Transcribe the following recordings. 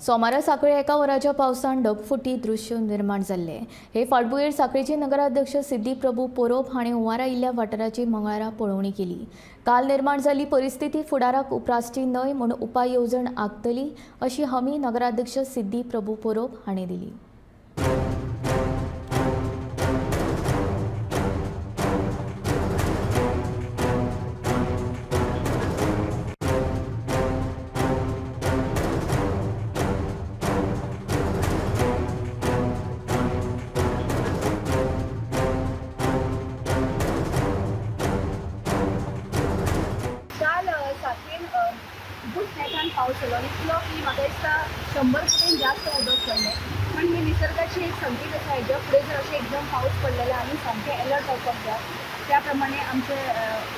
सोमारा साखळे एका वराच्या पावसान ढगफुटी दृश्य निर्माण जाल्ले। हे फाटभुंयेर साखळेचे नगराध्यक्ष सिद्धी प्रभू पोरोब हांणी हुंवारा आयिल्ल्या वाठाराची मंगळारा पळोवणी केली। काल निर्माण जाल्ली परिस्थिती फुडाराक उप्रासची न्हय म्हूण उपाय येवजण आंखतली अशी हमी नगराध्यक्ष सिद्धी प्रभू पोरोब हांणी दिली। खूब नेटान पावस जालो इतलो की म्हाका दिसता 100 फुटीन जास्त उदक पडलें। पण ही निसर्गाची एक संकेत आसा, हेज्या फुडें जर अशें एकदम पावस पडले जाल्यार आमी सामकें एलर्ट रावपाक जाय। त्या प्रमाणे आमचे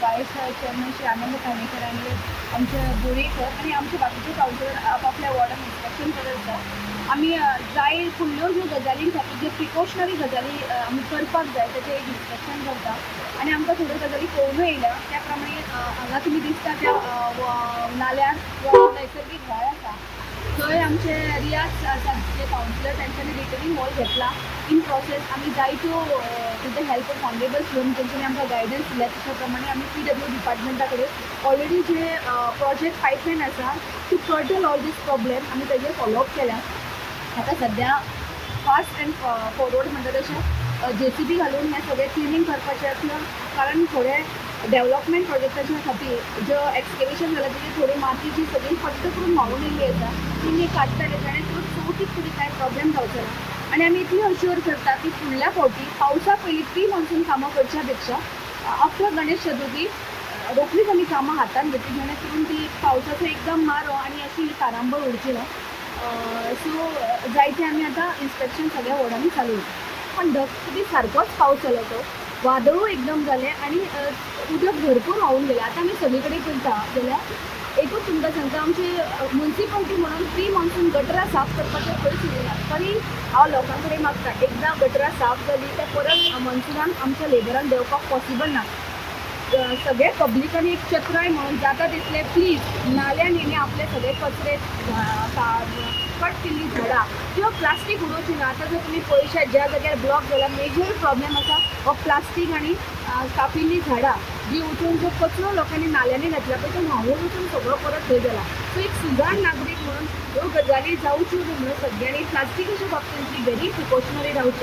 वायस चेअरमॅन श्री आनंद काणेकर आनी आमचे बोरेकर आनी आमचे बाकीचे कावन्सिलर आपापल्या वॉर्डान इन्स्पेक्शन करत आसा। आमी जाय फुडल्यो ज्यो गजाली खातीर ज्यो प्रिकॉशनरी गजाली आमी करपाक जाय तेचें एक इन्स्पेक्शन करता आनी आमकां थोड्यो गजाली कळूनय येयल्या। त्या प्रमाणे हांगा तुमी दिसता त्या नाल्यार जो नैसर्गीक व्हाळ आसा थंय आमचे रियाज आसा जे कावन्सिलर तेंच्यांनी रिटर्निंग वॉल घेतला। इन प्रोसेस आमी जायत्यो with the help of honourable CM तेंच्यांनी आमकां गायडन्स दिल्या। तशा प्रमाणे आमी PW डिपार्टमेंटा कडेन ऑलरेडी जे प्रोजेक्ट पायपलायन आसा to curtail all these problem आमी तेजेर फॉलोअप केल्या। आतां सद्या फास्ट अँड फॉरवर्ड म्हणटा तशें JCB घालून हें सगळें क्लिनींग करपाचें आसलें, कारण थोडे डेवलपमेंट प्रोजेक्टाच्या खातीर जो एक्सकेवेशन जालां तेजी थोडी मातीची सगळी फट्ट करून व्हांवून येयल्ली आसा ती मी काडटले जेणे करून चवथीक फुडें कांय प्रॉब्लेम जावचो ना। आनी आमी इतली अश्योर करता की फुडल्या फावटी पावसा पयलीं प्री मॉन्सून कामां करच्या पेक्षा आफ्टर गणेश चतुर्थी रोखडीच आमी कामां हातान घेतली जेणे करून ती पावसाचो एकदम मारो आनी अशी तारांबळ उरची ना। सो जायते आमी आतां इन्स्पेक्शन सगळ्या वॉर्डांनी चालू। पण ढगफुटी सारकोच पावस जालो, तो वादळूय एकदम जालें आनी उदक भरपूर व्हांवून गेलें। आतां आमी सगळे कडेन करता जाल्यार एकूच तुमकां सांगता, आमची मुन्सिपालिटी म्हणून प्री मॉन्सून गटरां साफ करपाचें खंयच उरना। तरी हांव लोकां कडेन मागता, एकदां गटरां साफ जाली त्या परत मॉन्सुनान आमच्या लेबरान देंवपाक पॉसिबल ना। सगळे पब्लिकान एक चतुराय म्हणून जाता तितले प्लीज नाल्या न्ही आपले सगळे कचरे कट केल्ली झाडां किंवा प्लास्टीक उडोवची ना। आतां जर तुमी पळयशात ज्या जाग्यार ब्लॉक जाला मेजर प्रॉब्लेम आसा हो प्लास्टीक आनी कापिल्लीं झाडां जी वचून जो कचरो लोकांनी नाल्यांनी घातला पळय तो व्हांवून वचून सगळो परत थंय जाला। सो एक सुजाण नागरीक म्हणून ह्यो गजाली जावच्यो न्हू म्हणून सगळ्यांनी प्लास्टिकाच्या बाबतींत व्हेरी प्रिकॉशनरी रावचें।